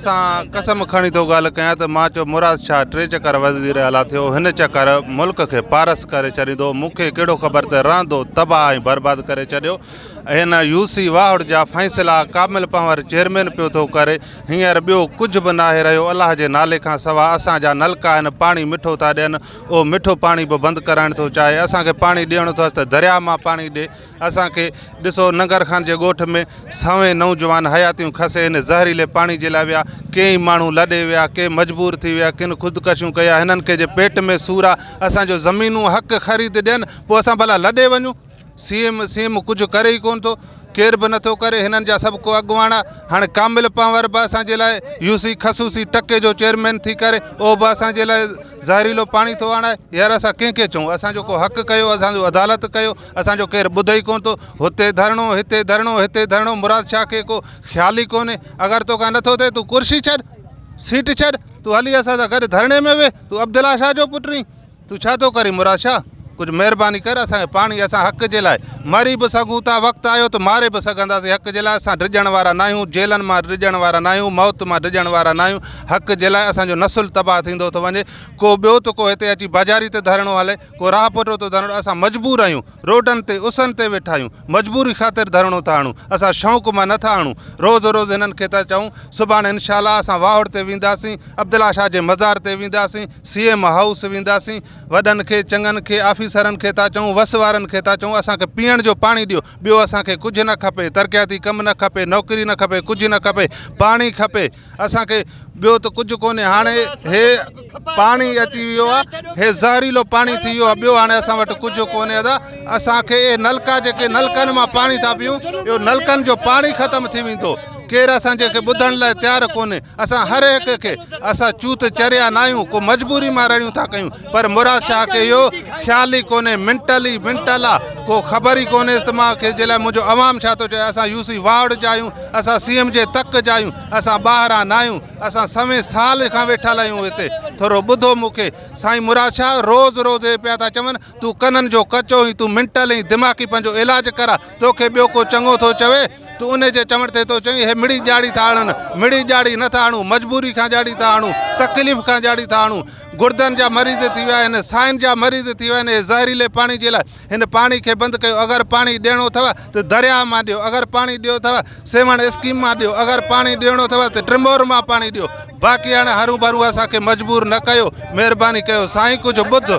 سان قسم کڻي ٿو ڳالهه ڪيان ته مان چيو مراد شاهه ٽي چڪر وزير اعليٰ ٿيو هن چڪر ملڪ کي پارس ڪري ڇڏيندو مون کي ڪهڙو خبر ته رهندو تباهه ۽ برباد ڪري ڇڏيو هن يو سي واهڙ جا فيصلا ڪامل پنهور چيئرمين پيو ٿو ڪري هينئر ٻيو ڪجهه به ناهي رهيو الله جي نالي کان سوا اسان جا نلڪا آهن پاڻي مٺو ٿا ڏين اهو مٺو پاڻي به بند ڪرائڻ ٿو چاهي اسان کي پاڻي ڏيڻو اٿس ته درياء مان پاڻي ڏي اسان کي ڏسو ننگر خان جي ڳوٺ ۾ سوين نوجوان حياتيون کسي هن زهريلي پاڻي جي لاء ويا ڪيئي ماڻهو لڏي ويا ڪي مجبور ٿي ويا ڪن خودڪشيون ڪيا هنن کي جي پيٽ ۾ سور آ اسان جو زمينون حق خريد ڏين پوء اسان ڀلا لڏي وڃون سي ايم سي ايم ڪجهه ڪري ئي ڪون ٿو ڪير به نٿو ڪري هنن جا سڀ ڪو اڳواڻ آ هاڻي ڪامل پنهور به اسان جي لاء يو سي خصوصي ٽڪي جو چيئرمين ٿي ڪري اهو به اسان جي لاء زهريلو پاڻي ٿو آڻائي يار اسان ڪنهن کي چئون اسان جو ڪو حق ڪيو اسان جو عدالت ڪيو اسان جو ڪير ٻڌي ئي ڪونه ٿو هتي ڌرڻو هتي ڌرڻو هتي ڌرڻو مراد شاهه کي ڪو خيال ئي ڪونهي اگر توکان نٿو ٿئي تون ڪرسي ڇڏ سيٽ ڇڏ تون هلي اسان سان گڏ ڌرڻي ۾ ويهه تون عبدالله شاهه جو پٽ آهين تون ڇا ٿو ڪرين مراد شاهه ڪجهه مهرباني ڪر اسان کي پاڻي اسان حق جي لاء مري به سگهون ٿا وقت آيو ته ماري به سگهنداسين حق جي لاء اسان ڊڄڻ وارا ناهيون جيلن مان ڊڄڻ وارا ناهيون موت مان ڊڄڻ وارا ناهيون حق جي لاء اسان جو نسل تباهه ٿيندو ٿو وڃي ڪو ٻيو ته ڪو هتي اچي بازاري تي ڌرڻو هلي ڪو راهه پٽو ٿو ڌرڻو اسان مجبور آهيون روڊن تي اسن تي ويٺا آهيون مجبوري خاطر ڌرڻو ٿا هڻون اسان شوق مان نه ٿا هڻون روز روز هنن کي ٿا چئون سڀاڻي انشاء الله اسان واهڙ تي وينداسين عبدالله شاهه جي مزار تي وينداسين سي ايم هائوس وينداسين وڏن کي چڱن کي آفيسرن کي ٿا چئون وس وارن کي ٿا چئون اسان کي پيئڻ جو پاڻي ڏيو ٻيو اسان کي ڪجهه نه کپي ترقياتي ڪم نه کپي نوڪري نه کپي ڪجهه نه کپي پاڻي کپي اسان کي ٻيو ته ڪجهه ڪونهي هاڻي هي پاڻي اچي ويو آهي هي زهريلو پاڻي ٿي ويو آهي ٻيو هاڻي اسان وٽ ڪجهه ڪونهي ادا اسان کي اهي نلڪا جيڪي نلڪن مان پاڻي ٿا پيون اهو نلڪن جو پاڻي ختم ٿي ويندو ڪير اسان جي کي ٻڌڻ لاء تيار ڪونهي اسان هر هڪ کي اسان چوت چريا ناهيون ڪو مجبوري مان رڙيون ٿا ڪيون پر مراد شاهه کي اهو خيال ئي ڪونهي منٽل ئي منٽل آ ڪو خبر ئي ڪونهيس ته مان کي جي لاء منهنجو عوام ڇا ٿو چئي اسان يو سي واهڙ جا آهيون اسان سي ايم جي تڪ جا آهيون اسان ٻاهران ناهيون اسان سوين سال کان ويٺل آهيون هتي ٿورو ٻڌو مون کي سائين مراد شاهه روز روز اهي پيا ٿا چون تون ڪنن جو ڪچو آهين تون منٽل آهين دماغي پنهنجو علاج ڪرا توکي ٻيو ڪو چڱو ٿو چوي تون ان جي چوڻ تي ٿو چوين هي مڙئي ڄاڙي ٿا هڻن مڙئي ڄاڙي نه ٿا هڻون مجبوري کان ڄاڙي ٿا هڻون تڪليف کان ڄاڙي ٿا هڻون گردن جا مريض ٿي ويا آهن ساهن جا مريض ٿي ويا آهن هي زهريلي پاڻي جي لاء هن پاڻي کي بند ڪيو اگر پاڻي ڏيڻو اٿو ته درياء مان ڏيو اگر پاڻي ڏيو اٿو سيوهڻ اسڪيم مان ڏيو اگر پاڻي ڏيڻو اٿو ته ٽمور مان پاڻي ڏيو باقي هاڻي هرون ڀرون اسان کي مجبور نه ڪيو مهرباني ڪيو سائين ڪجهه ٻڌ.